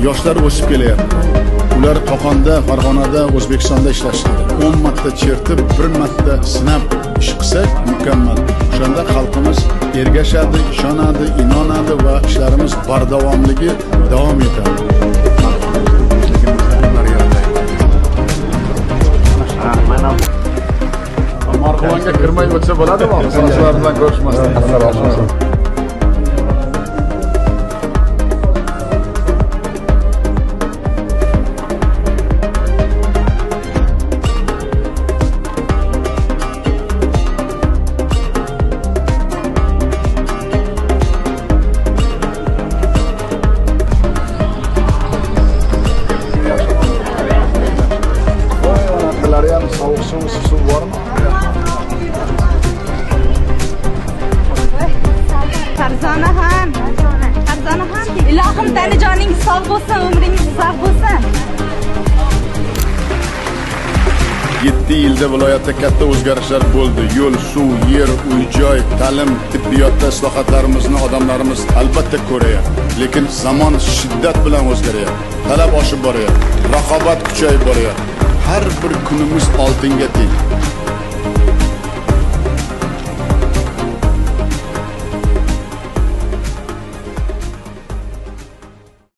Yoshlar o'sib kelyapti. Ular Qo'qonda, Farg'onada, O'zbekistonda ishlashi kerak. 10 marta chertib, bir marta sinab ish qilsak mukammal. O'shanda xalqimiz ergashadi, ishonadi, inonadi va ishlarimiz bardavomligi davom etadi. Marg'ilonga kirmay o'tsa bo'ladimi? Sizlar bilan ko'rishmasdan. Bular ham sovuq suv, issiq suv bormi? Farzonaxon, Farzonaxon, ilohim tani joningiz sog' bo'lsin, umringiz uzoq bo'lsin. 7 yilda viloyatda katta o'zgarishlar bo'ldi. Yo'l, suv, yer, uy-joy, ta'lim, tibbiyotda islohotlarimizni odamlarimiz albatta ko'rayapti. Lekin zamon shiddat bilan o'zgaryapti. Talab oshib boryapti. Raqobat kuchayib boryapti. Har bir kunimiz oltinga teng.